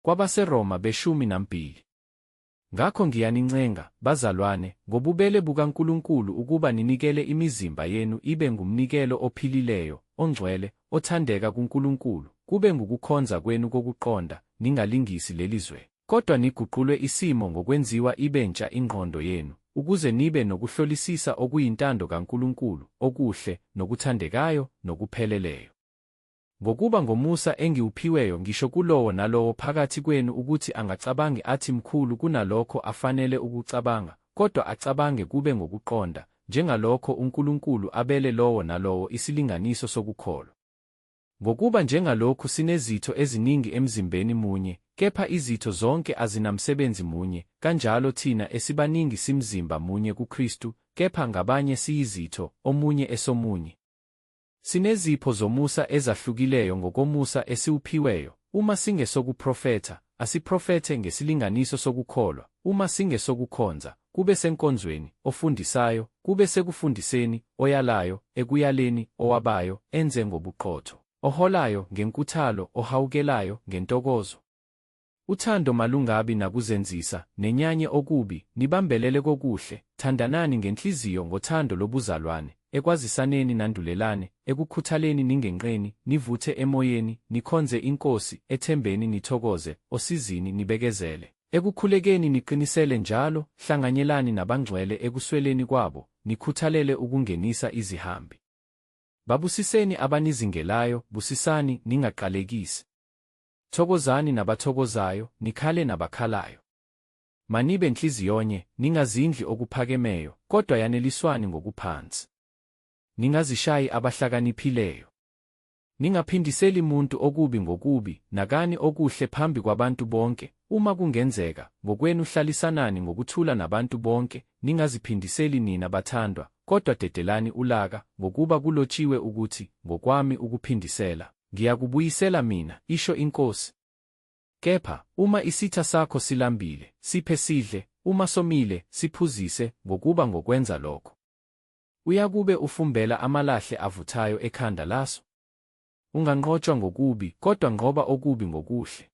KwabaseRoma beshumi nambili. Ngakho ngiyanincenga, bazalwane, ngobubele bukaNkulunkulu ukuba ninikele imizimba yenu ibe ngumnikelo ophilileyo, ongcwele, othandeka kuNkulunkulu, kube ngukukhonza kwenu kokuqonda, ningalingisi leli zwe, kodwa niguqulwe isimo ngokwenziwa ibe ntsha ingqondo yenu, ukuze nibe nokuhlolisisa okuyintando kaNkulunkulu, okuhle, nokuthandekayo, nokupheleleyo. Ngokuba ngomusa engiwuphiweyo ngisho kulowo nalowo phakathi kwenu ukuthi angacabangi athi mkhulu kunalokho afanele ukukucabanga, kodwa acabange kube ngokuqonda, njengalokho uNkulunkulu abele lowo nalowo isilinganiso sokukholwa. Ngokuba njengalokhu sinezitho eziningi emzimbeni munye, kepha izitho zonke azinamsebenzi munye, kanjalo thina esibaningi simzimba munye kuKristu, kepha ngabanye siyizitho, omunye esomunye. Sinezipho zomusa ezahlukileyo ngokomusa esiwuphiweyo, uma singesokuprofetha, asiprofethe ngesilinganiso sokukholwa, uma singesokukhonza, kube senkonzweni, ofundisayo, kube sekufundiseni, oyalayo, ekuyaleni, owabayo, enze ngobuqotho, oholayo, ngenkuthalo, ohawukelayo, ngentokozo. Uthando malungabi nakuzenzisa, nenyanye okubi, nibambelele kokuhle, thandanani ngenhliziyo ngothando lobuzalwane, ekwazisaneni nandulelane, ekukhuthaleni ningenqeni, nivuthe emoyeni, nikhonze iNkosi, ethembeni nithokoze, osizini nibekezele, ekukhulekeni niqinisele njalo, hlanganyelani nabangcwele ekusweleni kwabo, nikhuthalele ukungenisa izihambi. Babusiseni abanizingelayo, busisani, ningaqalekisi. Thokozani nabathokozayo, nikhale nabakhalayo. Manibe nhliziyonye, ningazindli okuphakemeyo, kodwa yaneliswani ngokuphansi. Ningazishayi abahlakaniphileyo. Ningaphindiseli muntu okubi ngokubi, nakani okuhle phambi kwabantu bonke, uma kungenzeka, ngokwenu hlalisanani ngokuthula nabantu bonke, ningaziphindiseli nina bathandwa, kodwa dedelani ulaka, ngokuba kulotshiwe ukuthi, Ngokwami ukuphindisela, ngiyakubuyisela mina, isho iNkosi. Kepha, uma isitha sakho silambile, siphe sidle, uma somile, siphuzise, ngokuba ngokwenza lokho uyakube ufumbela amalahle avuthayo ekhanda laso. Unganqotshwa ngokubi, kodwa nqoba okubi ngokuhle.